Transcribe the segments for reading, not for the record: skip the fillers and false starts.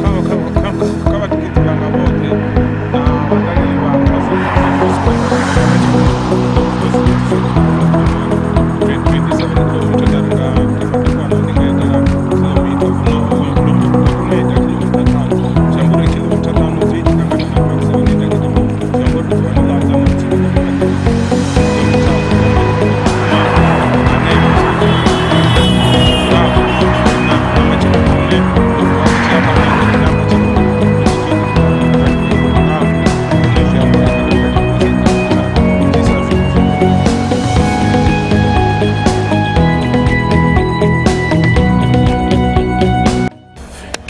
kha kha kha kha vhatikedzi vhanga vhoṱhe na vhaṱaleli vhanga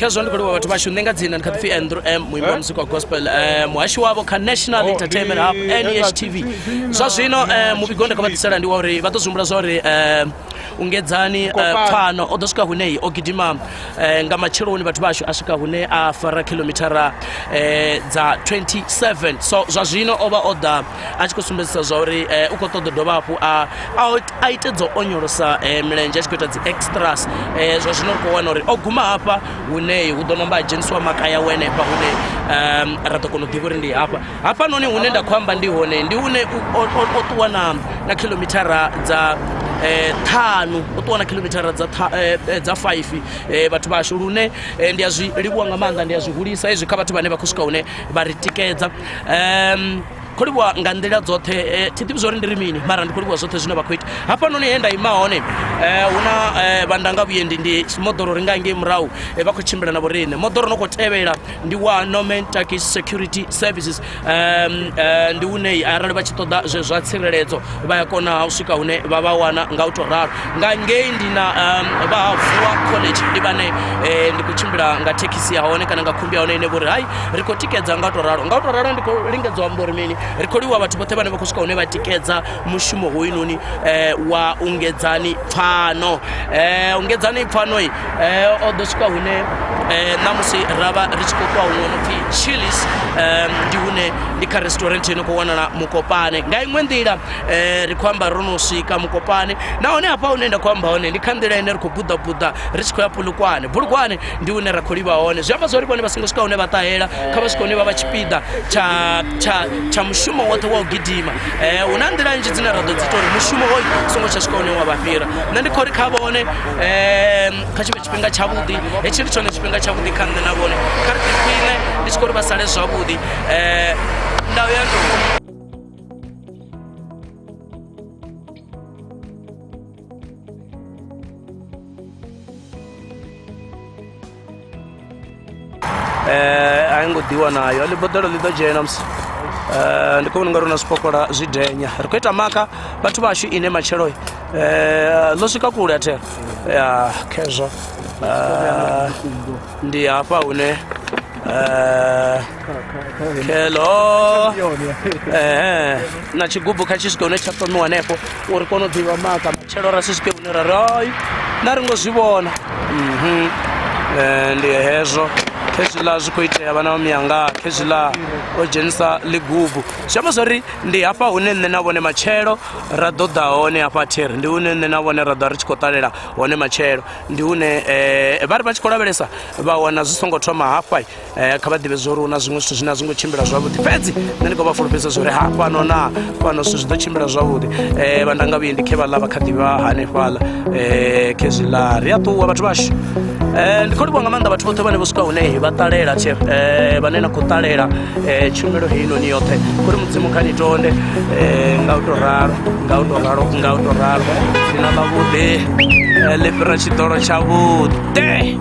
Khezwo ndi khou livhuwa vhathu vhashu. Nṋe nga dzina ndi kha ḓi pfi Andrew M, muimbi wa muzika wa gospel, muhashi wavho kha National Oh, Entertainment Hub, NHTV. Zwa zwino muvhigo nda khou vha ḓisela ndi wa uri vha ḓo zwi humbula zwa uri Ungedzani Pfano o ḓo swika hune o gidima nga matsheloni vhathu vhashu, a swika hune a fara khilomithara dza 27. So zwa zwino o vha o ḓa a tshi khou sumbedzisa zwa uri u khou ṱoḓa u dovha hafhu a ite dzo onyolosa milenzhe, a tshi khou ita dzi extras. Zwa zwino ri khou wana uri o guma hafha hune hu ḓo namba a dzhenisiwa makaya henefha hune ra ḓo kona u ḓivha uri ndi hafha. Hafhanoni hune nda khou amba ndi hone, ndi hune o ṱuwa na khilomithara dza ṱhanu, o ṱuwa na khilomithara dza 5 vhathu vhashu, lune ndi a zwi livhuwa nga maanḓa, ndi a zwi hulisa hezwi kha vhathu vhane vha khou swika hune vha ri tikedza. Khou livhuwa nga nḓila dzoṱhe, thi ḓivhi zwori ndi ri mini, mara ndi khou livhuwa zwoṱhe zwine vha khou ita. Hafhanoni he nda ima hone hu na vhandanga vhuendi, ndi moḓoro ri nga ngei murahu, vha khou tshimbila na vhoriṋe. Moḓoro no khou tevhela ndi wa Norman Turkish Security Services, ndi hune arali vha tshi ṱoḓa zwe zwa tsireledzo vha ya kona u swika hune vha vha wana nga u to ralo. Nga ngei ndi na vha Vuwa College, ndi vhane ndi khou tshimbila nga thekhisi ya hone kana nga khumbi ya hone ine vho ri hai ri khou tikedza nga u to ralo. Nga u to ralo ndi khou lingedza u amba uri mini, ri khou livhuwa vhathu vhoṱhe vhane vha khou swika hune vha tikedza mushumo hoyunoni wa Ungedzani Pfano. Ungedzani Pfano o ḓo swika hune ṋamusi ra vha ri tshi khou ṱwa huṅwe no pfhi Chili's, ndi hune ndi kha restaurant ino khou wanala Mukopane. Nga iṅwe nḓila ri khou amba ro no swika Mukopane, nahone hafha hune nda khou amba hone ndi kha nḓila ine ri khou buḓa buḓa ri tshi khou ya Polokwane. Polokwane ndi hune ra khou livha hone, zwi amba zwori vhone vha songo swika hune vha ṱahela, kha vha swika hune vha vha tshipiḓa tsha mushumo woṱhe wa u gidima. Hu na nḓila nnzhi dzine ra ḓo dzi ita uri mushumo hoyu songo tsha swika hune wa vha fhira. Nṋe ndi khou ri kha vhone kha tshi vhe tshifhinga tshavhuḓi, hetshi ndi tshone tshifhinga tshavhuḓi kha nṋe na vhone, kha ri ḓiphine ndi tshi khou ri vha sale zwavhuḓi. Ndau ya ndou. A i ngo ḓiwa nayo ḽi boḓelo ḽi ḓo dzhena musi. Ndi khou vhona ungari hu na zwipokola zwidenya, ri khou ita maka vhathu vhashu ine matshelo ḽo swika kule a thera ya khezwo. Ndi hafha hune hello na tshigubu kha tshi swike hune tsha ṱomiwa hanefho uri kone u ḓivha maka matshelo, ra si swike hune ra ri hai na ri ngo zwi vhona. Ndi hezwo khezwiḽa zwi khou itea vhana vha miyanga, khezwiḽa o dzhenisa ḽigubu, zwi amba zwori ndi hafha hune nṋe na vhone matshelo ra ḓo ḓa hone hafha theri, ndi hune nṋe na vhone ra ḓo ri tshi khou ṱalela hone matshelo, ndi hune vha ri vha tshi khou lavhelesa vha wana zwi songo thoma hafha. Kha vha ḓivhe zwori hu na zwiṅwe zwithu zwine a zwi ngo tshimbila zwavhuḓi, fhedzi nṋe ndi khou vha fulufhedzisa zwori hafhano na fhano zwithu zwi ḓo tshimbila zwavhuḓi. Vha ndanga vhuendi khe vhaḽa vha kha ḓivha hanefhaḽa, khezwiḽa ri a ṱuwa vhathu vhashu. Ndi khou livhuwa nga maanḓa vhathu vhoṱhe vhane vho swika hune vha ṱalela tshe vhane na khou ṱalela tshumelo heinoni yoṱhe, khori mudzimu kha ni tonde nga u to ralo, nga u to ralo, nga u to ralo. Dzina ḽa vhuḓi ḽi fhira tshiḓolo tshavhuḓi.